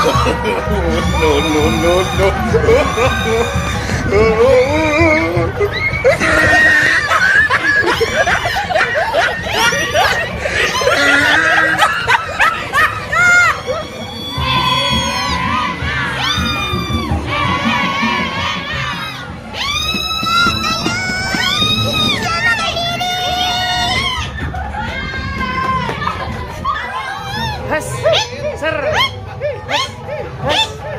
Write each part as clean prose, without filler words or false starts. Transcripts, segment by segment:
No, no, no, no. Has, ser. Has, has.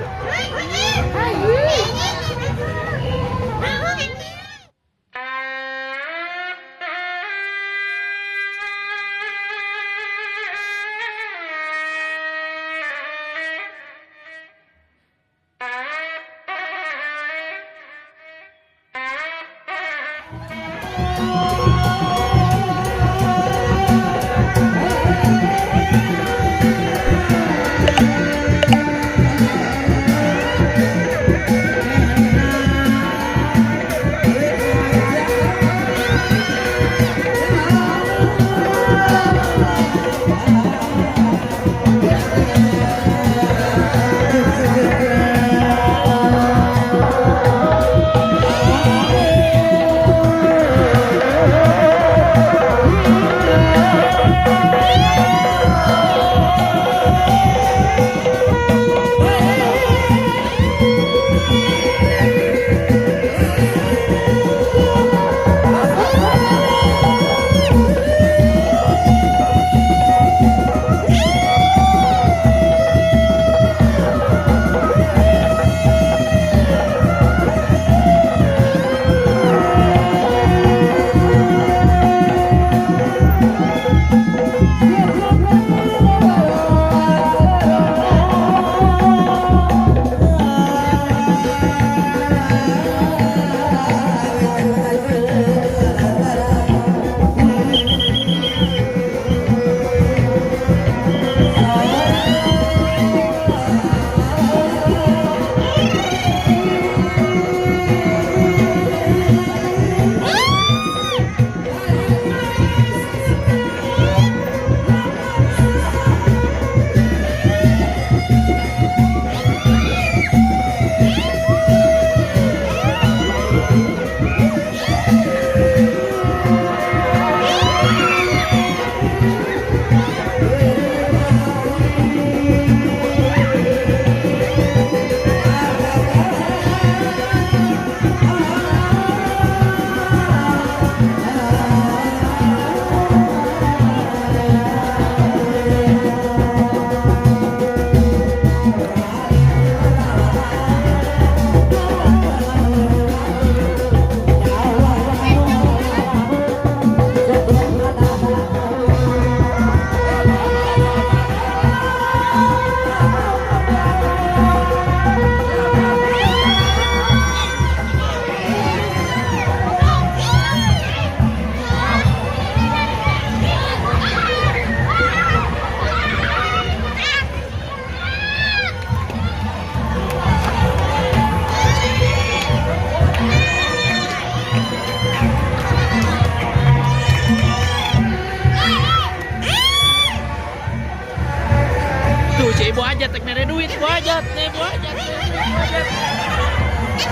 Tuh, si ibu aja tek mere duit, ibu aja, nih ibu aja, ibu aja.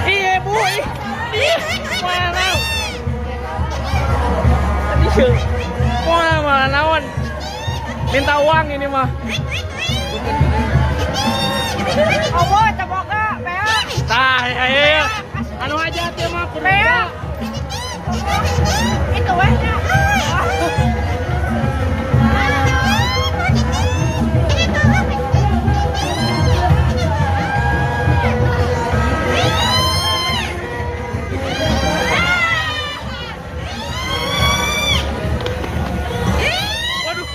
Iya, Bu. Ih, mana naon? Iya. Wah, malah naon? Minta uang ini mah. Obo, teboga, bea. Tah, ayo, ayo. Anu aja teh mah kudu. Bea. Itu weh nya. Waduh.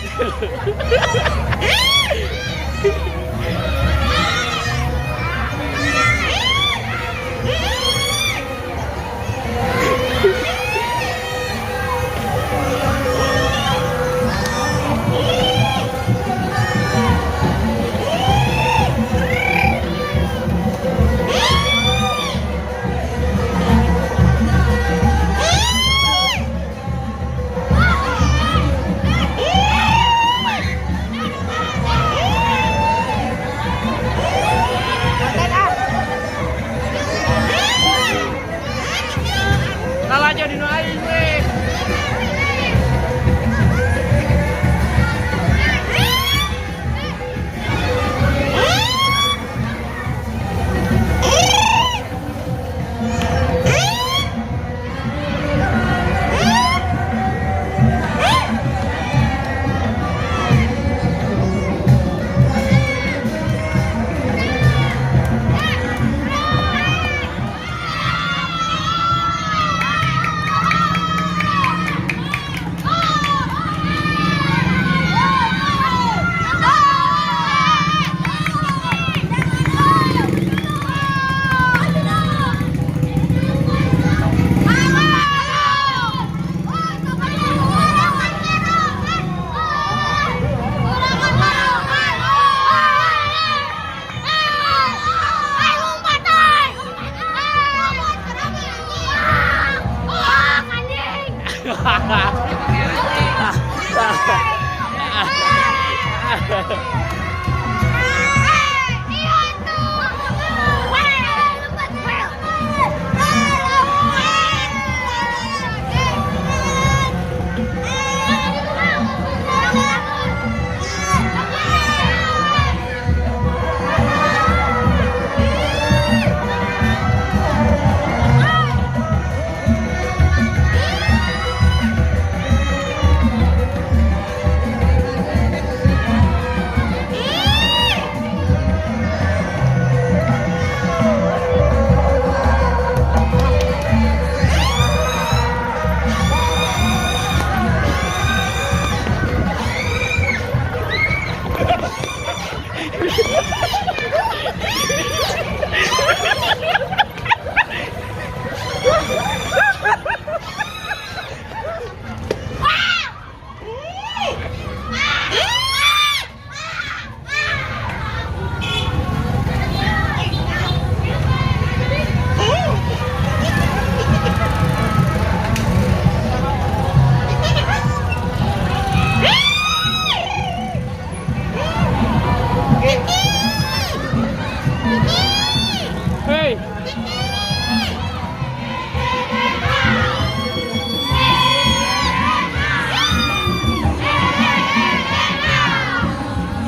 Hei.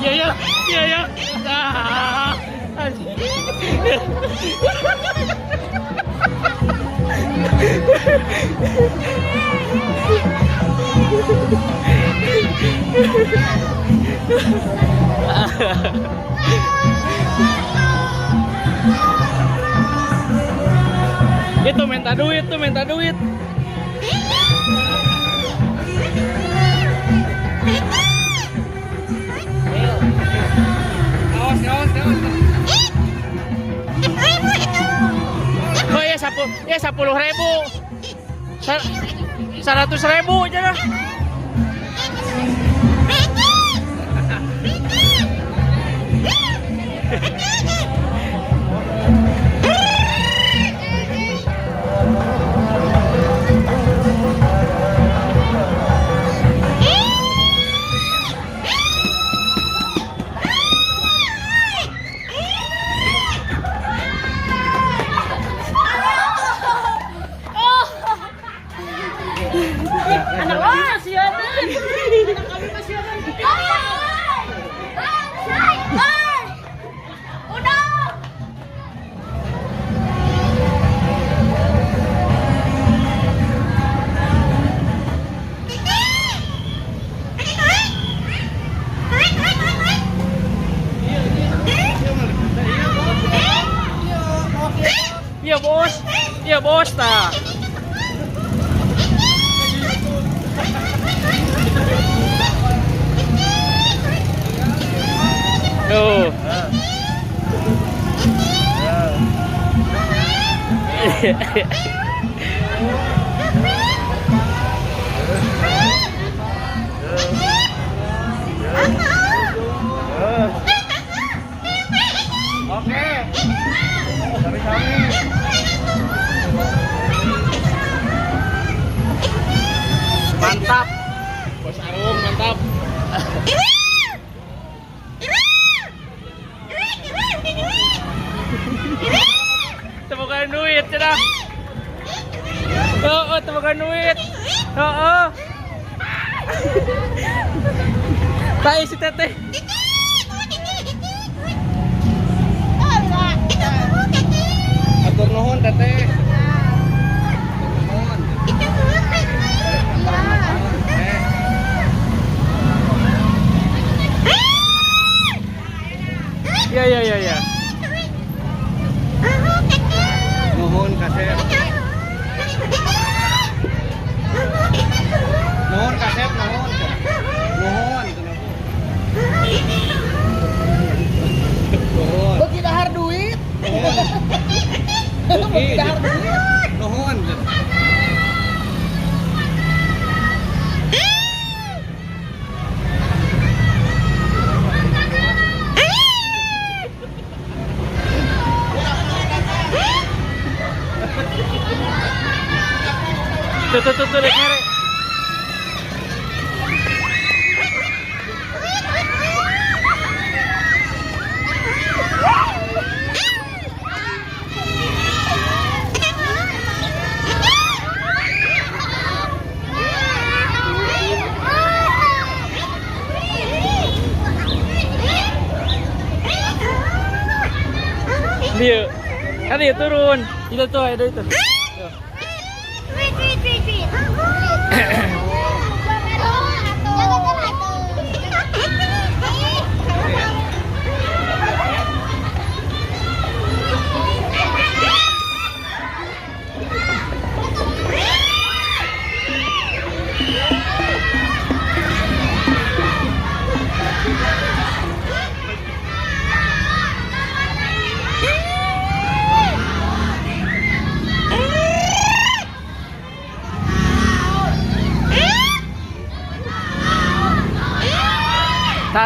Iya ya, iya ya. Ah, anjing. Itu minta duit tuh, minta duit. Awas, awas, awas. Oh ya ya 10.000. 100.000 aja lah. Anak kami masih ada. Anak kami masih ada. Udah. Iya bos, iya bos ta. Tuh. Oke. Sami-sami. Mantap. Bos Arum mantap. Temukan duit, cedah. Oh, oh, temukan duit. Oh, oh. Tai si teteh. Atur nuhun teteh. Nuhun. Iya, iya, iya, iya. Nuhun kasep. Nuhun kasep, nuhun. Nuhun. Nuhun. Beuki dahar duit. Nuhun. Beuki dahar duit. Nuhun. Tuh, tuh, tuh, tuh, rek mere. Dia, kan dia turun. Itu tuh, ada itu. Tuh.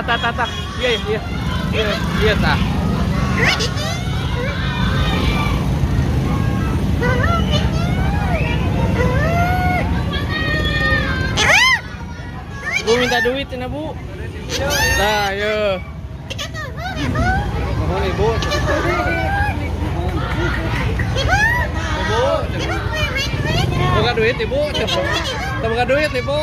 Tah tah tah. Iya iya. Iya iya tah. Bu minta duit cenah Bu. Tah, yo. Nuhun ibu. Nuhun. Ibu. Boga duit ibu. Teu boga duit ibu.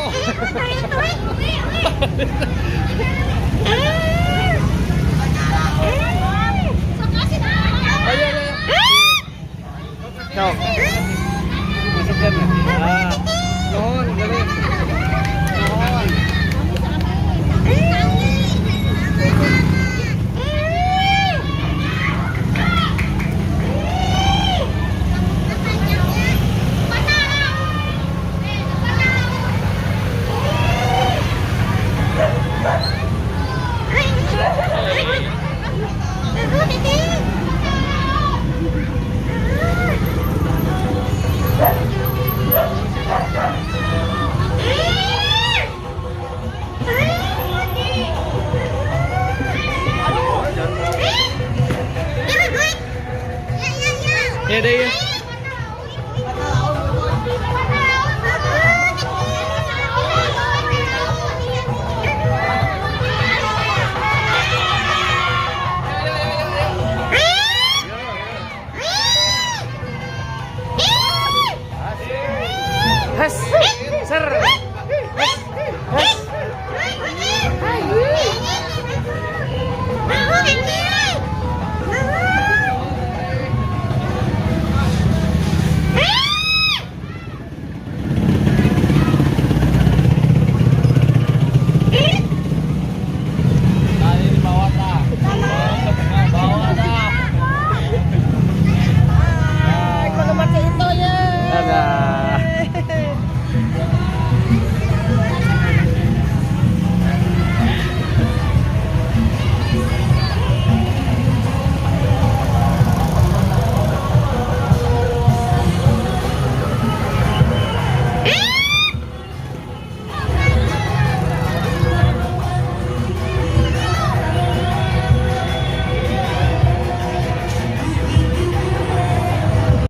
Ayo ayo. Sok. Masukkan ya. Ah. Nuhun, geulis. Nuhun. Ya deh ya.